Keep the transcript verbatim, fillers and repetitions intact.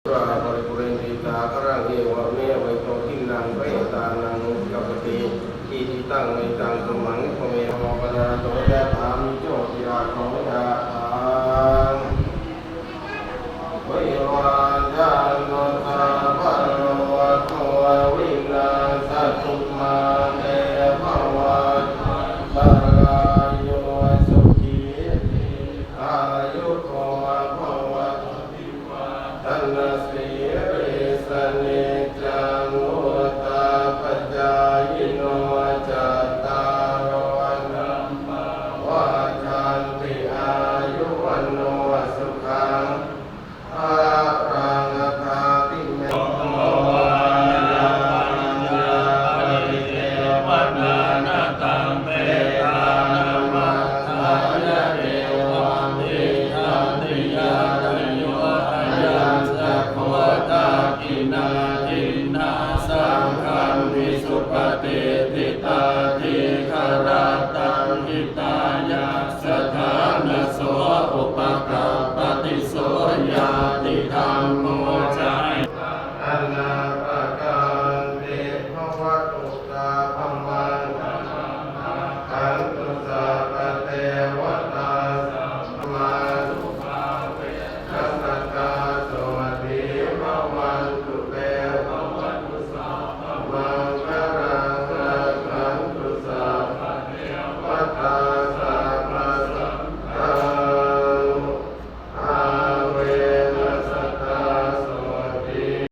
Pūrā paripūrenti sāgaraṃ, evameva ito dinnaṃ petānaṃ upakappati. Icchitaṃ patthitaṃ tumhaṃ khippameva samijjhatu, sabbe pūrentu saṅkappā, cando paṇṇaraso yathā, maṇi jotiraso yathā. Sabbītiyo vivajjantu, sabbarogo vinassatu, mā te bhavatvantarāyo, sukhī dīghāyuko bhava. Abhivādanasīlissa ni-